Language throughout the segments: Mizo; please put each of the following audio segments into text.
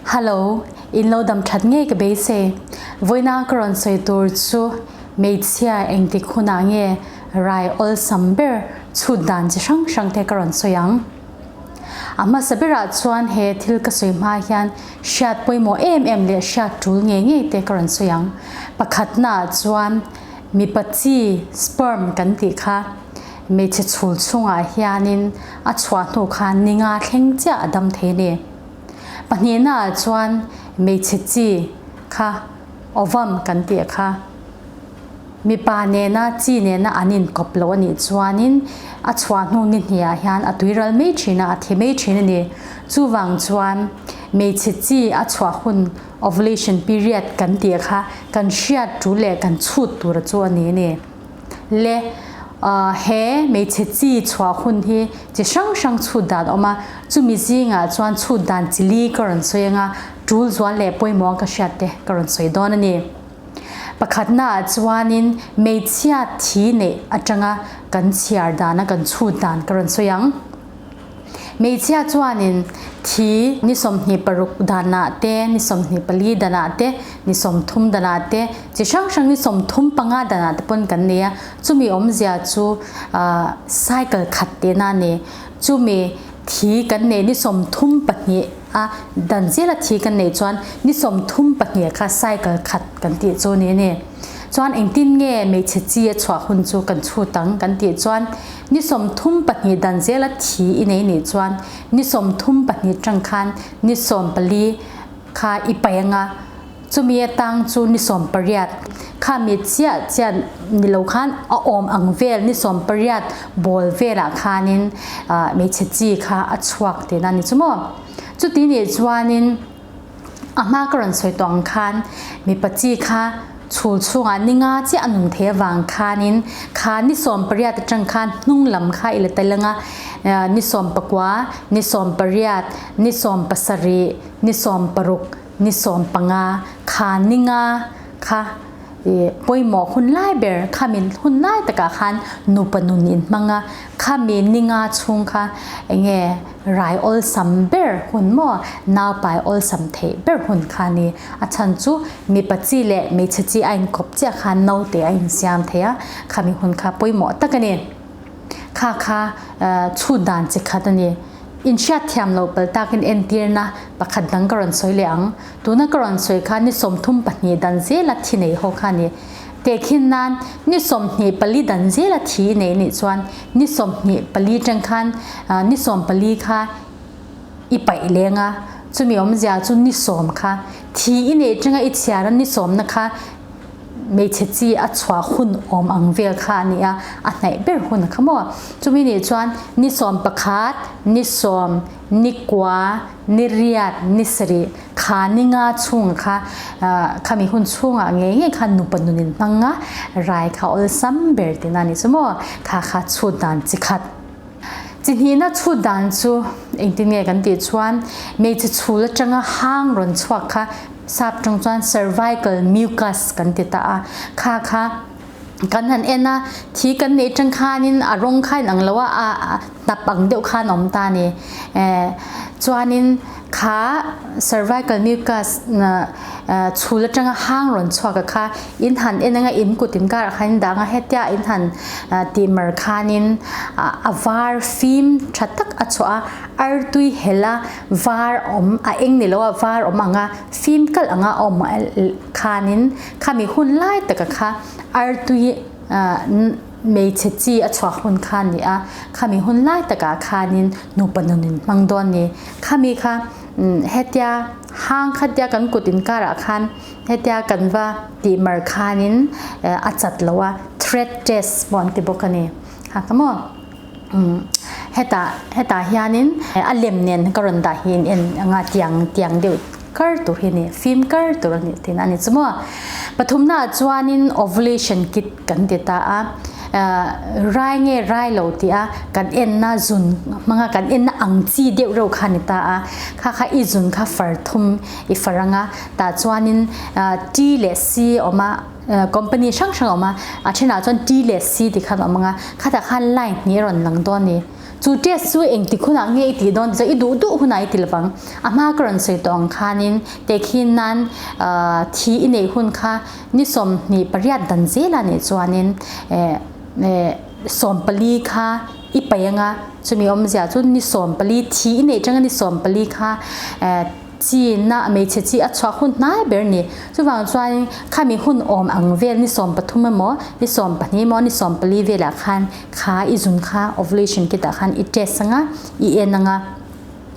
Hallo, in lo dam that ngei ka beisei. Vawiina ka rawn sawi tur chu hmeichhia engtik hunah nge rai awlsam ber chhut dan chi hrang hrang te ka rawn sawi ang. A hmasa berah chuan he thil ka sawi hma hian hriat pawimawh em em leh hriat tul ngei ngei te ka rawn sawi ang. Pakhatnaah chuan mipa chi, sperm, kan tih kha hmeichhe chhul chhungah hianin a chhuah hnu khan ni nga thleng chiah a dam thei a ni. Pahnihnaah chuan hmeichhe chi kha ovum kan tih kha mipa nena chi nena an inkawp loh a nih chuanin a chhuah hnu ni hniah hian a tuiral mai thin a, a thi mai thin a ni. Chuvang chuan hmeichhe chi a chhuah hun ovulation period kan tih kha kan hriat tul leh kan chhut tura chu a ni a ni. Le he hmeichhe chi chhuah hun hi chi hrang hrang chhut dan a awm a, chumi zingah chuan chhut dan chi li ka rawn sawi anga tul zual leh pawimawh ka hriat te ka rawn sawi dawn a ni. Pakhatnaah chuanin hmeichhia thi neih atanga kan chhiar dana kan chhut dan ka rawn sawi ang. Hmeichhia chuanin thi ni 26 danah te, ni 24 danah te, ni 30 danah te, chi hrang hrang ni 35 danah te pawn kan nei a. Chumi awmzia chu cycle khat tihna a ni. Chumi thi kan neih ni 32 a dan zela thi kan neih chuan ni 32 kha cycle khat kan tih chu ni a ni. Chuan engtin nge hmeichhe chi a chhuah hun chu kan chhut ang kan tih chuan ni 32 dan zela thi i nei nih chuan ni 32 tang khan ni 14 kha i paih anga chumi atang chu ni 18 kha mi chiah chiah ni lo khan a awm ang vel ni 18 ball velah khanin hmeichhe chi kha a chhuak tihna a ni chu maw. Chuti nih chuanin a hma ka rawn sawi tawh ang khan mipa chi kha chhul chhungah ni nga chiah a nung thei avang khanin kha ni 18 atang khan hnung lam kha i la tel anga ni 19, ni 18, ni 17, ni 16, ni 15 kha ni nga kha I pawimawh hun lai ber khami hun lai takah khan nupa nun in hmang a, khami ninga chhung kha enge rai awlsam ber hun maw naupai awlsam theih ber hun kha a ni. A chhan chu mipa chi leh hmeichhe chi a inkawp chiah khan naute a insiam thei a, khami hun kha pawimawh tak a ni. Kha kha chhut dan chi khat a ni. Inhriat thiam loh pal takin entirna pakhat dang ka rawn sawi leh ang. Tuna ka rawn sawi kha ni 32 dan zela thi nei ho kha a ni. Tehkhin nan ni 24 dan zela thi nei nih chuan ni 24 tang khan ni 14 kha i paih leng a, chumi awmzia chu ni 10 kha thi i neih tanga i chhiar a ni 10 na kha hmeichhe chi a chhuah hun awm ang vel kha a ni a, a hnaih ber hun kha maw. Chumi nih chuan ni 11, ni 10, ni 9, ni 8, ni 7 kha ni nga chhung kha khami hun chhungah ngei ngei khan nupa nunin hmang a, rai kha awlsam ber tihna a ni chu maw. Kha kha chhut dan chi khat. Chi hnihna chhut dan chu engtin nge kan tih chuan hmeichhe chhul atanga hang rawn chhuak kha sap tawng chuan cervical mucus kan ti ta a, kha kha kan han en a, thi kan neih atang khanin a rawng kha inang lo a, a hnap ang deuh khan a awm ta a ni. Chuanin kha cervical mucus chhul atanga hang rawn chhuak a kha in han en anga in kut in karah khan in dang a, hetia in han tih mar khanin a var fim tha tak a chhuah a, artui hela var awm a eng ni lo a var awm anga fim kalh anga a awm khanin khami hun lai taka kha artui hmeichhe chi a chhuah hun kha a ni a, khami hun lai takah khanin nupa nun in hmang dawn a ni. Khami kha hetia hang khatia kan kut inkarah khan hetia kan va tih mar khanin a chat lo a, thread test pawh an ti bawk a ni. Ha kha maw? Hetah hetah hianin a lem nen ka rawn dah hi in en anga tiang tiang deuh kar tur hi a ni, fim kar tur a ni tihna a ni chu maw. Pathumnaah chuanin ovulation kit kan ti ta a, rai nge rai lo tih a kan enna zun hmanga kan enna ang chi deuh reuh kha a ni ta a, kha kha i zun kha far thum i far anga tah chuanin T leh C a awm a. Company hrang hrang a awm a, a thenah chuan T leh C ti khan a awm ang a, khatah khan line hnih a rawn lang dawn a ni. Chu test chu engtik hunah nge i tih dawn tih chu i duh duh hunah i ti lovang. A hma ka rawn sawi tawh ang khanin tehkhin nan thi i neih hun kha ni 28 dan zela nih chuanin 14 kha i paih anga chumi awmzia chu ni 14 thi i neih tanga ni 14 kha chi na hmeichhe chi a chhuah hun hnai ber ni. Chuvang chuanin khami hun awm ang vel ni 13 emaw ni 12 emaw ni 14 velah khan kha i zun kha ovulation kit ah khan i test anga i en anga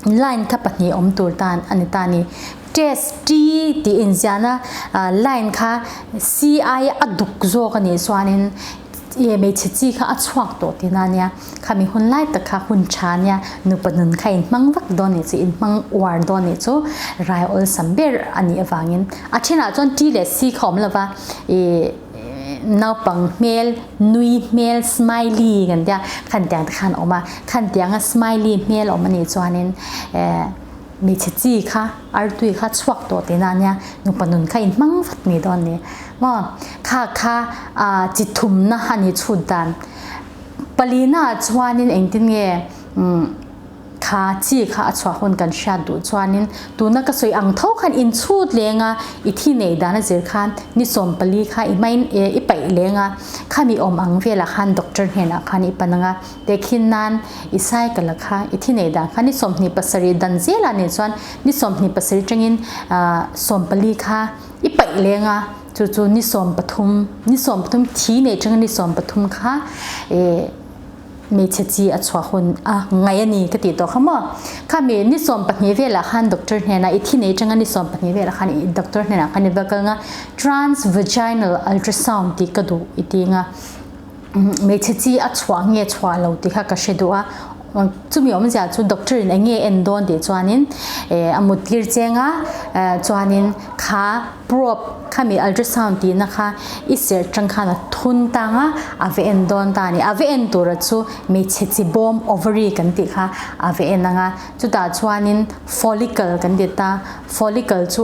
line kha pahnih awm tur tan a ni ta a ni. Test T tih inziahna line kha C aia a duk zawk a nih chuanin hmeichhe chi kha a chhuak tawh tihna a nia. Khami hun lai tak kha hun tha a nia nupa nun kha inhmang vak dawn nih chu inhmang uar dawn nih chu rai awlsam ber a nih avangin a thenah chuan T leh C kha awm lova ih Naupang hmel, nui hmel, smiley kan tia, khan tiang te khan a awm a, khan tianga smiley hmel a awm anih chuanin eh hmeichhe chi kha artui kha chhuak tawh tihna ania, nupa nun kha inhmang vat mai dawn a ni. Maw kha kha ah chi thumna a ni chhut dan. Palina ah chuanin engtin nge umm. Kha chi kha a chhuah hun kan hriat duh chuanin tuna ka sawi ang tho khan in chhut leng a, i thi nei dan a zir khan ni 14 kha i hmain i paih leng a, khami awm ang velah khan doctor hnenah khan i pan ang a, tehkhin nan i cycle a kha i thi nei dan kha ni 27 dan zelah nih chuan ni 27 tangin 14 kha i paih leng a, chu chu ni 13 ni 13 thi nei tanga ni 13 kha i Hmeichhe chi a chhuah hun a ngaih a ni ka tih tawh kha maw? Khami ni 12 velah khan doctor hnenah i thi nei tanga ni 12 velah khan i doctor hnenah khan i va kal nga transvaginal ultrasound tih ka duh i ti nga hmeichhe chi a chhuah nge chhuah lo tih kha ka hre duh a chumi awmzia chu doctor in eng nge en dawn tih chuanin a mut tir cheng a chuanin kha Probe khami ultrasound tihna kha i serh tang khan a thun tang a, a va en dawn ta a ni. A va en tura chu hmeichhe chi bawm ovary kan tih kha a va en ang a, chutah chuanin follicle kan ti ta, follicle chu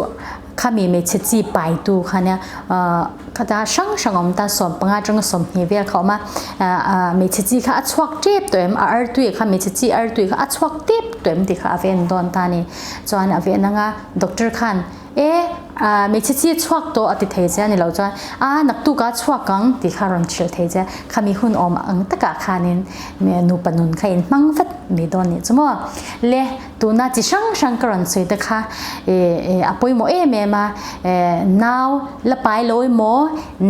khami hmeichhe chi paitu kha nia khata hrang hrang a awm ta, 15 atanga 20 vel kha a awm a, hmeichhe chi kha a chhuak tep tawh em, a artui kha hmeichhe chi artui kha a chhuak tep tawh em tih kha a va en dawn ta a ni. Chuan a va en ang a, doctor khan. E, hmeichhe chi chhuak tawh a ti thei che a ni lo chuan a naktuk a chhuak ang tih kha rawn hrilh thei che. Khami hun awm ang takah khanin nupa nun kha in hmang vat mai dawn nih chu maw. Le, tuna chi hrang hrang ka rawn sawi te kha a pawimawh em em a, nau la pai lo emaw,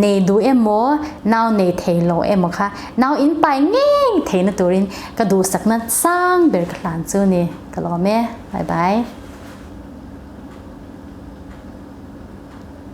nei duh emaw, nau nei thei lo emaw kha nau in pai ngei theihna turin ka duhsakna sang ber ka hlan chu ni. Ka lawm e. Bye bye.